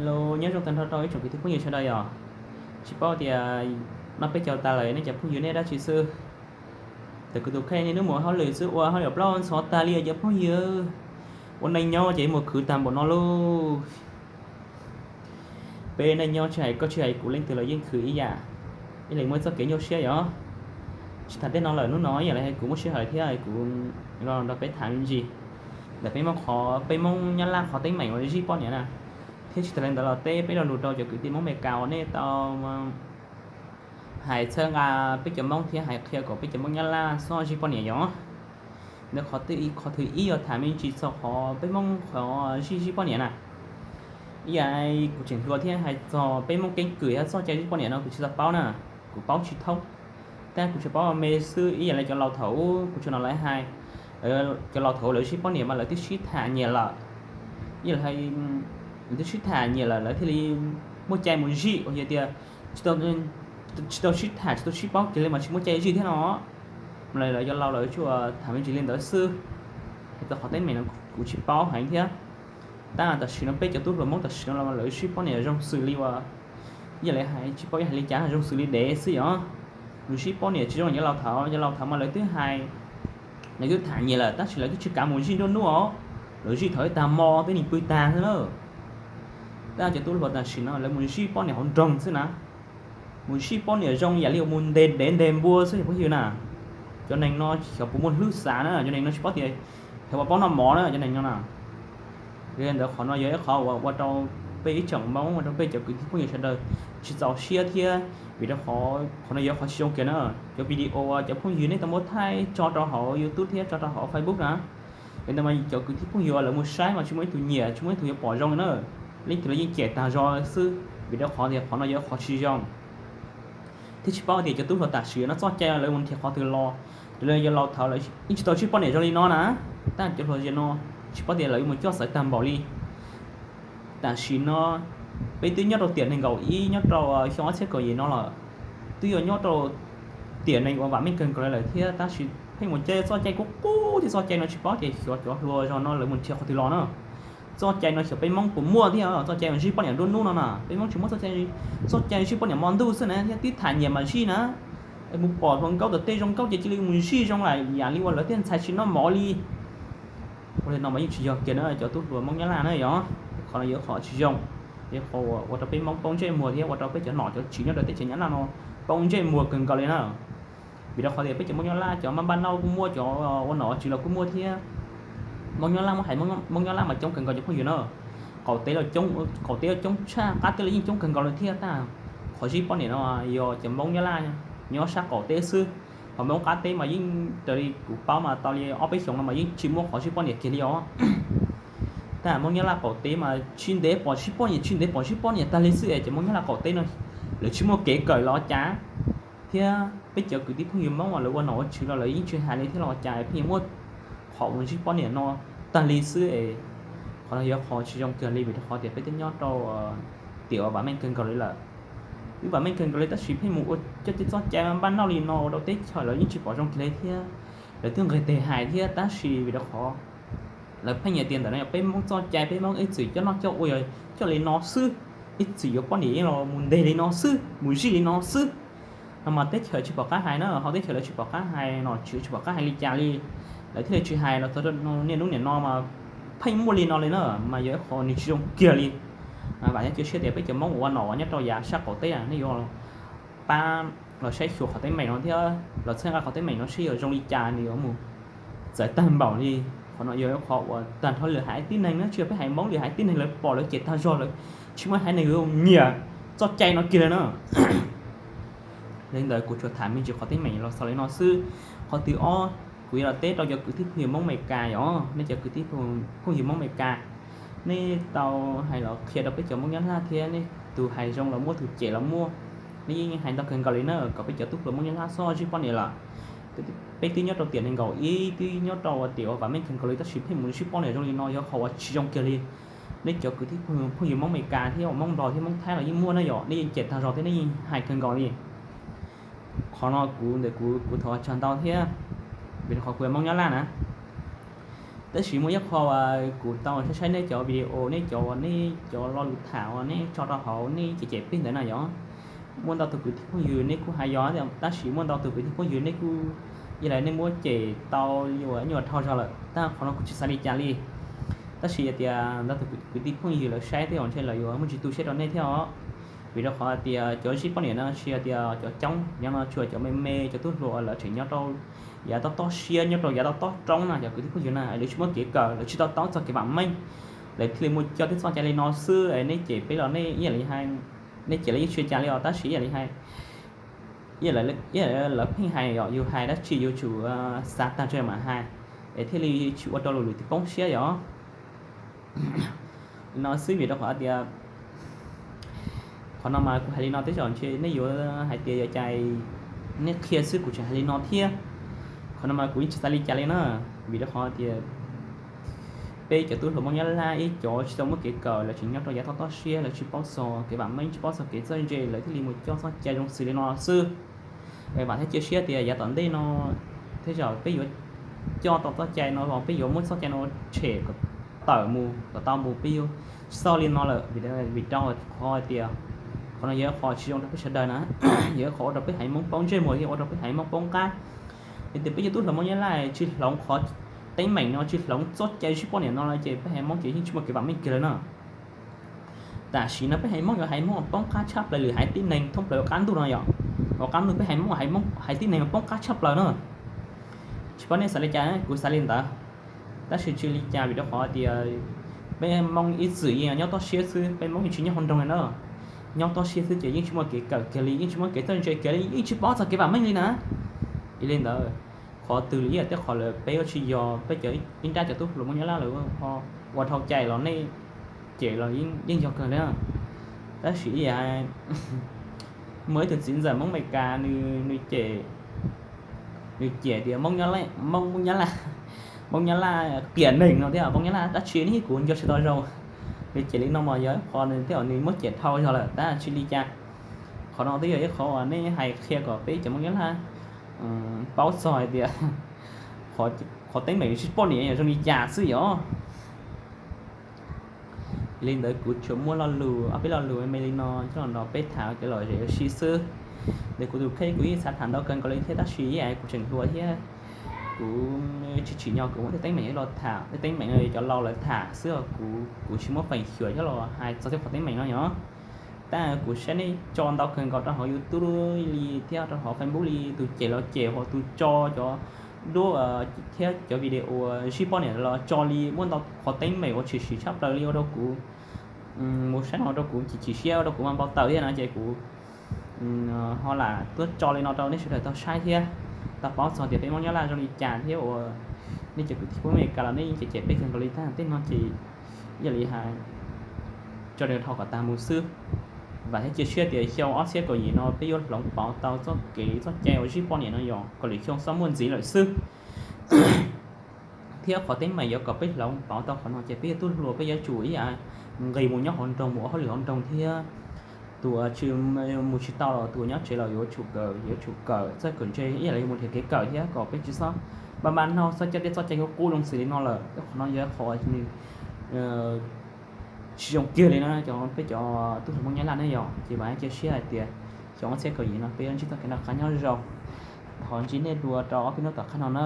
Hello, nyob zoo tag nrho rau ib tsoom kwv tij phooj ywg sawv daws yom. Tsis paub tias noj peb caug tas lawm nej cov phooj ywg nej dab tsi xwb. Tam kuv tus kheej niaj hnub mus hauj lwm xwb ua hauj lwm plaub ntxhov tag li cov phooj ywg. Ua neej nyob ces mus khwv tag npaum no lauj. Peb neej nyob tsis hais koj tsis hais kuv leej twg los yeej khwv ib yam, ib leeg muaj txoj kev nyuaj siab yom. Tsis tas tej no lawm hnub no ib yam li kuv muaj sij hawm thiab kuv los nrog peb tham me ntsis ntawm peb Hmoob qhov, peb Hmoob Nyab Laj qhov teeb meem uas zij poj niam na. Thiab tsis tas li ntawd los teb peb lo lus rau cov kwv tij Hmoob Amelikas uas nej tau hais txhawb nqa peb cov Hmoob thiab hais qhia kom peb cov Hmoob Nyab Laj txhob zij poj niam yom. Ntawd qhov, qhov thib ib yog tham me ntsis txog qhov peb Hmoob qhov zij, zij poj niam na. Ib yam kuv tseem hluas thiab hais txog peb Hmoob keeb kwm thiab txoj cai zij poj niam no kuv tsis tau paub na, kuv paub tsis thoob. Tab kuv tsuas paub me xwb, ib yam li cov laus thaum ub kuv tsuas hnov lawv hais, cov laus thaum ub lawv zij poj niam mas lawv twb sib tham nyiam lawm. Ib yam li lawv twb sib tham nyiam lawm lawv thiaj li muaj cai mus zij, uas yog tias tsis tau sib tham tsis tau sib paub kiag li mas tsis muaj cai zij thiab no. Mas lawv cov laus lawv tsuas tham me ntsis li ntawd xwb. Hais txog qhov teeb meem no kuv tsis paub heev thiab. Tab tam sim no peb cov tub hluas Hmoob tam sim no los lawv zij poj niam zoo xws li uas, ib yam li hais tsis paub yuav hais li cas, zoo xws li dev xwb yom. Mus zij poj niam tsis zoo li cov laus thaum, cov laus thaum mas lawv twb hais, lawv twb tham nyiam lawm tab sis lawv twb tsis kav mus zij nruab hnub os. Lawv zij thaum ib tag hmo twb nim pw tag xwb na. Tab cov tub hluas tam sim no lawv mus zij poj niam hauv nroog xwb na. Mus zij poj niam zoo yam li uas mus ntes dev ntes npua xwb cov phooj ywg na. Cov neeg no xyov puas muaj hlwb xav na, cov neeg no tsis paub tias xyov puas paub noj mov na cov neeg no na. Yog li ntawd qhov no yog ib qhov uas ua rau peb ib tsoom Hmoob, ua rau peb cov kwv tij phooj ywg sawv daws tsis txaus siab thiab vim rau qhov, qhov no yog qhov tsis zoo kiag na. Cov video uas cov phooj ywg nej tau muab thaij tso rau hauv YouTube thiab tso rau hauv Facebook na, yog li ntawd mas cov kwv tij phooj ywg lawv mus saib mas tsis muaj ib tug nyiam, tsis muaj ib tug yuav pom zoo na. Leej twg los yeej cem tag zog xwb vim rau qhov tias qhov no yog qhov tsis zoo. Thiab tsis paub tias cov tub hluas tam sim no txoj cai lawv mus nrhiav qhov twg los, raws li cov laus thaum lawv yeej tsis tau zij poj niam zoo li no na. Tab cov hluas zaum no tsis paub tias lawv yuav mus coj xaiv tag npaum li. Tam sim no peb twb nyob rau tiam nees nkaum ib nyob rau xyoo ob txhiab kaum yim no lawm, twb yuav nyob rau tiam nees uas vam meej kawg nkaus li lawm thiab tab sis pheej mus caij txoj cai qub qub thiab txoj cai no tsis paub tias xyov cov hluas zaum no lawv mus nrhiav qhov twg los na. Txoj cai no xyov peb Hmoob puas muaj thiab, txoj cai uas zij poj niam nruab hnub no na peb Hmoob tsis muaj txoj cai, txoj cai zij poj niam hmo ntuj xwb na thiab twb tham nyiam mas zij na. Mus pom hluas nkauj tau tej zoo nkauj ces cia li mus zij zoo lawm yam li uas lawv tej ntxhais tsis noj mov li. Ua li no mas yeej tsis yog kiag na cov tub hluas Hmoob Nyab Laj na yom. Qhov no yog qhov tsis zoo, yog qhov ua rau peb Hmoob poob ntsej muag thiab ua rau peb cov nom cov tswv nyob rau teb chaws Nyab Laj no poob ntsej muag kawg nkaus li na. Vim rau qhov tias peb cov Hmoob Nyab Laj cov maj npaj nauj kuj muaj, cov ua nom ua tswv los kuj muaj thiab. Hmoob Nyab Laj muab hais, Hmoob Nyab Laj mas coob kawg nkaus cov phooj ywg na. Qaum teb, qaum teb coob tshaj, qab teb los yeej coob kawg nkaus li thiab tab. Qhov zij poj niam no yog cov Hmoob Nyab Laj nyob sab qaum teb xwb, ho Hmoob qab teb mas yeej raws li kuv paub mas tau li ob peb xyoos no mas yeej tsis muaj qhov zij poj niam kiag li os. Tab Hmoob Nyab Laj qaum teb mas tsis ntev pom zij poj niam, tsis ntev pom zij poj niam tag li xwb es cov Hmoob Nyab Laj qaum teb no lawv tsis muaj kev kawm los cas. Thiab peb cov kwv tij phooj ywg Hmoob uas lawv ua nom ua tswv los lawv yeej tsis hais li thiab los cas pheej muaj qhov mus zij poj niam no tag li xwb es qhov no yog qhov tsis zoo kiag li vim rau qhov tias peb twb nyob rau tiam uas vam meej kawg nkaus li lawm. Twb vam meej kawg nkaus li tab sis pheej mus ua coj tej txoj cai maj npaj nauj li no ua rau teb chaws lawv yeej tsis pom zoo kiag li thiab. Lawv twb nqis tes hais thiab tab sis vim rau qhov lawv pheej hais tias ntawm no yog peb Hmoob txoj cai, peb Hmoob ib txwm coj noj coj ua yog coj li no xwb, ib txwm yuav poj niam los mus ntes li no xwb, mus zij li no xwb. No mas teb chaws tsis pom qab hais na, ho teb chaws lawv tsis pom qab hais, nom tswv tsis pom qab hais li cas li, lawv thiaj li tsis hais los txog niaj hnub niam no mas pheej muaj li no li na, mas yog ib qho nws tsis zoo kiag li. Vam thiab cia siab tias peb cov Hmoob uas ua nom nyob rau yav sab qaum teb nej yuav pab los saib xyuas qhov teeb meem no thiab los txhawb nqa qhov teeb meem no seb yuav zoo li cas nws yuav mus txawv tag npaum li. Qhov no yog ib qho uas tag nrho lwm haiv tib neeg na, tsis yog peb haiv Hmoob, lwm haiv tib neeg lawv pom lawv cem tag zog, lawv tsis muaj haiv neeg yuav nyiam txoj cai no kiag li na. Li ntawd kuv tsuas tham me ntsis qhov teeb meem los xaus li no xwb. Qhov twg ob, kuv yuav los teb rau cov kwv tij phooj ywg Hmoob Amelikas yom, nej cov kwv tij phooj ywg Hmoob Amelikas, nej tau hais los qhia rau peb cov Hmoob Nyab Laj thiab, nej tus hais zoo los muaj, tus cem los muaj, nej yeej hais ntau kawg nkaus li na kom peb cov tub hluas Hmoob Nyab Laj txhob zij poj niam lawm. Peb twb nyob rau tiam nees nkaum ib, twb nyob rau tiam uas vam meej kawg nkaus li tab sis pheej mus zij poj niam zoo li no yog qhov uas tsis zoo kiag li. Nej cov kwv tij phooj ywg Hmoob Amelikas thiab uas Hmoob Nplog thiab Hmoob Thaib los yeej muaj na yom, nej yeej cem tag zog thiab nej yeej hais kawg nkaus li. Qhov no kuv ntawm kuv, kuv thov txog ntau thiab, vim qhov kuv yog Hmoob Nyab Laj na. Tab sis muaj ib qho uas kuv tau saib saib nej cov video, nej cov, nej cov lo lus tham uas nej tso rau hauv nej cem cem peb ntawd na yog, muaj ntau tus kwv tij phooj ywg nej kuj hais yog, tab sis muaj ntau tus kwv tij phooj ywg nej kuj, ib yam li nej muab cem tau li uas nyuaj dhau zog lawm, tab qhov no kuv tsis xav li cas li. Tab sis yog tias ntau tus kwv tij phooj ywg lawv saib tej zaum ntshe lawv yuav muaj tsis tu siab rau nej thiab os. Vim rau qhov tias cov zij poj niam no tsis yog tias cov coob, nyob no tsuas cov me me, cov tub hluas lawv tseem nyob rau yav tob tob siab, nyob rau yav tob tob roob na, cov kwv tij phooj ywg na, lawv tsis muaj kev kawm, lawv tsis to taub txog kev vam meej, lawv thiaj li muaj coj tej txoj cai li no xwb. Nej cem peb los nej ib yam li hais, nej cem los yeej tsis ua cas li os, tab sis ib yam li hais, ib yam li lawv pheej hais yog yus hais dab tsi yuav tsum xav tag tso mam hais, es thiaj li tsis ua rau luag lwm tus poob siab yom. No xwb vim rau qhov tias qhov no mas kuv hais li no tej zaum ntshe nej yuav hais tias yog cas nej qhia xwb, kuv tseem hais li no thiab. Qhov no mas kuv yeej tsis xav li cas li na, vim rau qhov tias peb cov tub hluas Hmoob Nyab Laj ib cov tsis tau muaj kev kawm, lawv tseem nyob rau yav tob tob siab, lawv tsis paub txog kev vam meej, tsis paub txog kev txawj ntse, lawv thiaj li mus coj txoj cai zoo xws li no xwb. Vam thiab cia siab tias yav tom ntej no tej zaum peb yuav coj tau txoj cai no los peb yuav muab txoj cai no tshem kom tawm mus kom tau mus, peb yuav tsis txhob li no lawm. Vim rau qhov hais tias qhov no yog qhov tsis zoo rau peb sawv daws na, yog qhov ua rau peb haiv Hmoob poob ntsej muag thiab ua rau peb haiv Hmoob poob qab. Yog tias peb cov tub hluas Hmoob Nyab Laj tsis hloov qhov teeb meem no, tsis hloov txoj cai zij poj niam no lawm ces peb haiv Hmoob ces yeej tsis muaj kev vam meej kiag lawm no. Tam sim no peb haiv Hmoob yog haiv Hmoob poob qab tshaj plaws lwm haiv tib neeg thoob plaws qab ntuj no yog, qab ntuj peb haiv Hmoob, haiv Hmoob haiv tib neeg poob qab tshaj plaws no. Tsis paub nej xav li cas, kuv xav li ntawd. Tab sis tsis li cas vim rau qhov tias peb Hmoob ib txwm yeej nyob toj siab xwb, peb Hmoob yeej tsis nyob hauv nroog li na. Nyob toj siab xwb ces yeej tsis muaj kev kawm kiag li, yeej tsis muaj kev txawj ntse kiag li, yeej tsis paub txog kev vam meej li na. Yog li ntawd, qhov twg li ib yam tej qhov lawm peb yuav tsis yog, peb cov ib nrab cov tub hluas Hmoob Nyab Laj lawm ua dhau cai los nej cem los yeej yog kawg li. Tab sis ib yam muaj ib tug txiv ntxawm Hmoob Amelikas, nws cem, nws cem tias Hmoob Nyab Laj, Hmoob Nyab Laj qias neeg no thiab Hmoob Nyab Laj dab tsi ne, kuv nco tsis tau zoo. Nws cem li no mas yog qhov nws tej zaum nws muab cem dhau zog lawm tab sis tsis li cas. Qhov no twb yog ib qhov uas nej hais qhia kom peb cov Hmoob Nyab Laj paub txog hais tias qhov teeb meem zij poj niam yog zoo li cas xwb yom. Yog li ntawd kuv tsuas muaj lo lus, ob peb lo lus me me li no coj los nrog peb tham kev lom zem ua si xwb. Ntawm kuv tus kheej kuv yeej xav tham ntau kawg nkaus li thiab tab sis ib yam kuv tseem hluas thiab kuv tsis tsim nyog kuv muab tej teeb meem los tham, tej teeb meem no cov laus lawv tham xwb, kuv, kuv tsis muab feem xyuam coj los hais txog tej qhov teeb meem no yom. Tab kuv saib nej tso ntau kawg nkaus rau hauv YouTube li thiab rau hauv Facebook li, tus cem los cem, hos tus tso cov duab thiab cov video uas zij poj niam los tso li, muaj ntau qhov teeb meem uas tshwm sim tshaj plaws li ua rau kuv mus saib no rau kuv chim chim siab, ua rau kuv mas npau taws thiab no ces kuv ho lam tuaj tso li no rau nej sawv daws tau saib thiab tau paub txog tias peb Hmoob Nyab Laj zoo li cas thiab uas nej cov kwv tij Hmoob Amelikas los nej yeej cem cem peb kawg nkaus li thiab. Tej no ces ib yam li hais tso li dhau kom tag mus xwb. Vam thiab cia siab tias xyoo ob txhiab kaum yim no peb yuav hloov pauv tau txoj kev txoj cai uas zij poj niam no yog kom lwm xyoo txhob muaj ntxiv lawm xwb. Thiab qhov teeb meem yuav kom peb hloov pauv tau qhov no ces peb yog tub hluas peb yuav tsum ib yam nqis mus nyob hauv nroog mus ua hauj lwm hauv nroog thiab. Tus uas tsis mus tsis tau los tus uas nyob tsev los yuav tsum kawm, yuav tsum kawm txawj kawm ntse ib yam li mus nrhiav kev kawm thiab kom peb tsis txhob npaj npaj no txhob coj tej txoj cai kuj qub zoo xws li no lawm. Qhov no yog qhov tsis zoo kiag li na, cov peb cov tub hluas Hmoob Nyab Laj ne yog. Ces vam cia siab hais tias xyoo ob txhiab kaum yim no peb yuav ntsib txoj kev noj qab nyob zoo. Thov ntsib nej dua rau ob peb hnub tom qab no na.